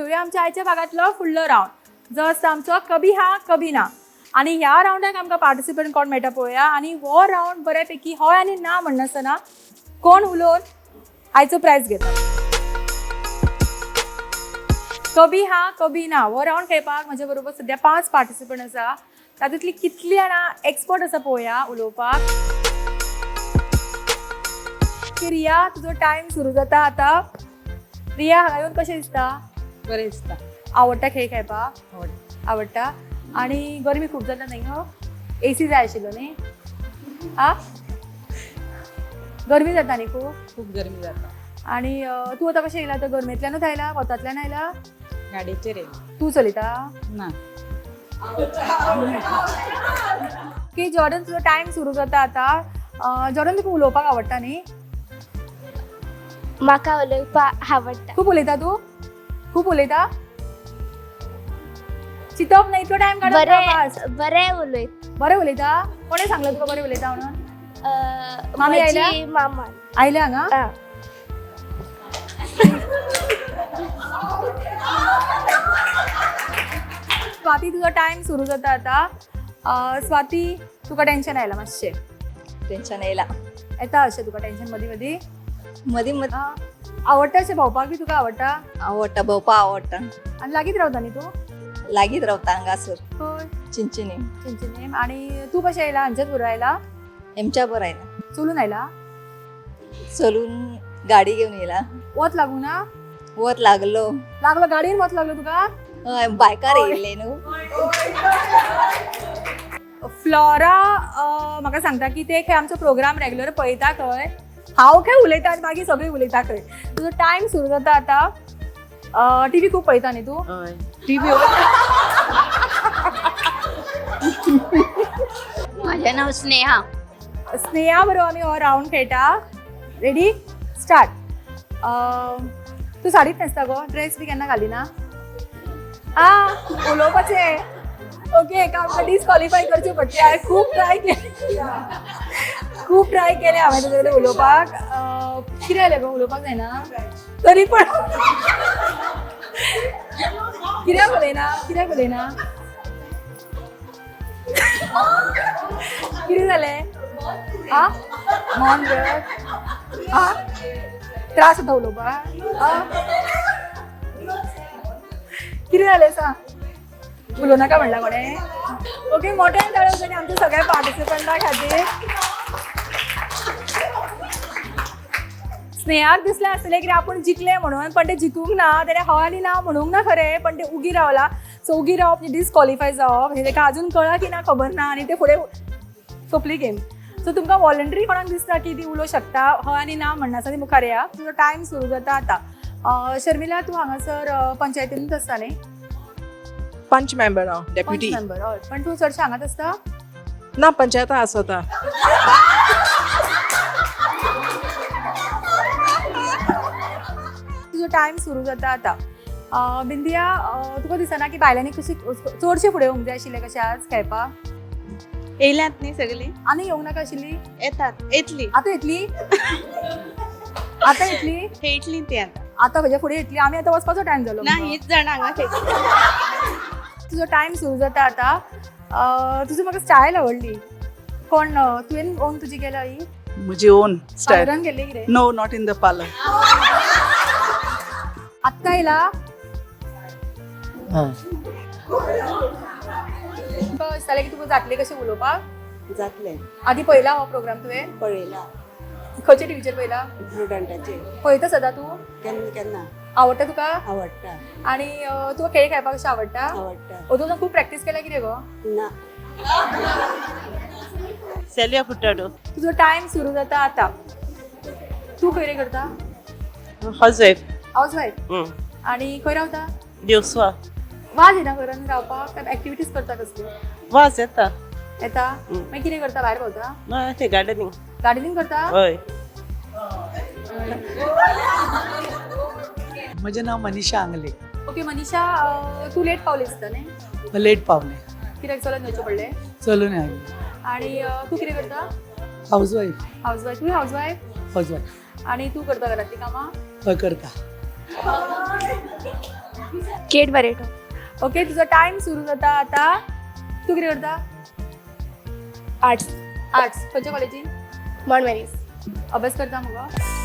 घेवया आमच्या आयच्या भागांतलो फुडलो रावंड जो आसता आमचो कभी हा कभी ना. आनी ह्या रावंडाक आमकां पार्टिसिपंट कोण मेळटा पळोवया. आनी हो रावंड बऱ्यापैकी हय आनी ना म्हणनासतना कोण उलोवन आयचो प्रायज घेता. कभी हा कभी ना हो रावंड खेळपाक म्हज्या बरोबर सद्या 5 पार्टिसिपंट आसा. तातूंतली कितली जाणां एक्सपर्ट आसा पळोवया उलोवपाक. की रिया, तुजो टायम सुरू जाता आतां. रिया, हांगा येवन कशें दिसता? बरें दिसता. आवडटा खेळ खेळपाक? आवडटा. आनी गरमी खूब जाता न्ही गो? एसी जाय आशिल्लो न्ही? आ, गरमी जाता न्ही खूब? खूब गरमी जाता. आनी तूं आतां कशें येयला? आतां गरमेंतल्यानूच आयला, वतांतल्यान आयला? गाडयेचेर येयला. तूं चलयता? ना. ओके जॉर्डन, तुजो टायम सुरू जाता आतां. जॉर्डन, तुका उलोवपाक आवडटा न्ही? म्हाका उलोवपाक आवडटा. खूब उलयता तूं? खूब उलयता? चिंतप ना, इतलो टायम काडप ना फास्ट. बरें बरें उलयता. बरें उलयता? कोणें सांगलें तुका बरें उलयता म्हणून? मामी म्हजी आयल्या? मामान. आयल्या हांगा? आं. स्वाती, तुजो टायम सुरू जाता आतां. स्वाती, तुका टेन्शन आयलां मातशें? टेन्शन येयला. येता अशें तुका टेन्शन मदीं मदीं? मदीं मदीं. आवडटा अशें भोंवपाक बी तुका आवडटा? आवडटा, भोंवपाक आवडटा. आनी लागींच रावता न्ही तूं? लागींच रावता हांगासर. खंय? चिंचिनी. चिंचिनी. आनी तूं कशें आयला? हांच्याच बरोबर आयला? हेमच्या बरो आयला. चलून आयला? चलून गाडी घेवन येयला. वत लागूं ना? वत लागलो. लागलो गाडयेन वत लागलो तुका? हय, बायकार येयल्ले न्हू. फ्लॉरा म्हाका सांगता की ते खंय आमचो प्रोग्राम रेगुलर पळयता खंय. हांव खंय उलयता आनी मागीर सगळीं उलयता खंय. तुजो टायम सुरू जाता आतां. टीव्ही खूब पळयता न्ही तूं? हय, टीव्ही. माझे नाव स्नेहा. स्नेहा बरोबर आमी हो रावंड खेळटा. Ready start. तूं साडीच न्हेसता गो? ड्रेस बी केन्ना घालिना? आ, उलोवपाचें. ओके, एका आमकां डिसक्वॉलिफाय करचें पडटलें. हांवें खूब ट्राय केलें, खूब ट्राय केलें हांवें तुजे कडेन उलोवपाक. कितें जालें गो, उलोवपाक जायना? तरी पण कित्याक उलयना? कित्याक उलयना? कितें जालें? आ, मौन व्रत? आ, त्रास जाता उलोवपाक? आ, कितें जालें सांग? उलोवं नाका म्हणलां कोणें? ओके, मोठ्यान ताळयो जाली आमच्या सगळ्या पार्टिसिपंटा खातीर. स्नेहाक दिसलें आसतलें की आपूण जिखलें म्हणून, पण तें जिखूंक ना. तेणें हय आनी ना म्हणूंक ना खरें, पण तें उगी रावलां. सो उगी रावप म्हणजे डिसक्वॉलिफाय जावप हें तेका आजून कळ्ळां की ना खबर ना. आनी तें फुडें सोंपली गेम. सो तुमकां वॉलंटरी कोणाक दिसता की ती उलोवंक शकता हय आनी ना म्हणनासतना ती मुखार येया. तुजो टायम सुरू जाता आतां. शर्मिला, तूं हांगासर पंचायतीनूच आसता न्ही? पंच मेंबर हांव, डेप्युटी. पंच मेंबर, हय. पण तूं चडशें हांगाच आसता? ना, पंचायता आसता. तुजो टायम सुरू जाता आतां. बिंदिया, तुका दिसना की बायलांनी कशी चडशें फुडें येवंक जाय आशिल्लें कशें आज खेळपाक? येयल्यात न्ही सगळीं. आनी येवंक नाका आशिल्ली? येतात, येतली. आतां येतली? आतां येतली? खेळटली ती आतां. आतां खंयच्या फुडें येतली? आमी आतां वचपाचो टायम जालो. ना, हीच जाणां हांगा खेळटा. तुजो टायम सुरू जाता आतां. तुजी म्हाका स्टायल आवडली. कोण तुवें ओन तुजी केल्या ही? म्हजी ओन स्टायल. पार्लरान गेल्ली कितें? No, not in the parlour. आत्तां येयला? तुका दिसतालें की तुका जातलें कशें उलोवपाक? जातलें. आदी पळयला हो प्रोग्राम तुवें? पळयला. खंयच्या टिवीचेर पळयला? प्रुडंटाचेर. पळयता सदां तूं? केन्ना केन्ना. आवडटा तुका? आवडटा. आनी तुका खेळ खेळपाक कशें आवडटा? आवडटा. अजून खूब प्रॅक्टीस केल्या कितें गो? ना. सेलिया फुटाडो. तुजो टायम सुरू जाता आतां. तूं खंय रे करता? House wife. House wife. आनी खंय रावता? देवसवा. वाज येना घरान रावपाक? काय एक्टिविटीज करता कसल्यो? वाज येता. येता? मागीर कितें करता, भायर भोंवता? ना, ते गार्डनिंग. गार्डनिंग करता? हय. म्हजें नांव मनीषा आंगले. ओके मनीषा, तूं लेट पावली दिसता न्ही? लेट पावलें. कित्याक चलत वचचें पडलें? चलून आयलें. आनी तूं कितें करता? House wife. House wife. तूं हावज वायफ? House wife. आनी तूं करता घरांतलीं कामां? हय, करता. केट बरेटो. ओके, तुजो टायम सुरू जाता आता. तूं कितें करता? आर्ट्स. आर्ट्स. खंयच्या कॉलेजीन? Mount Mary's. अभ्यास करता मुगो?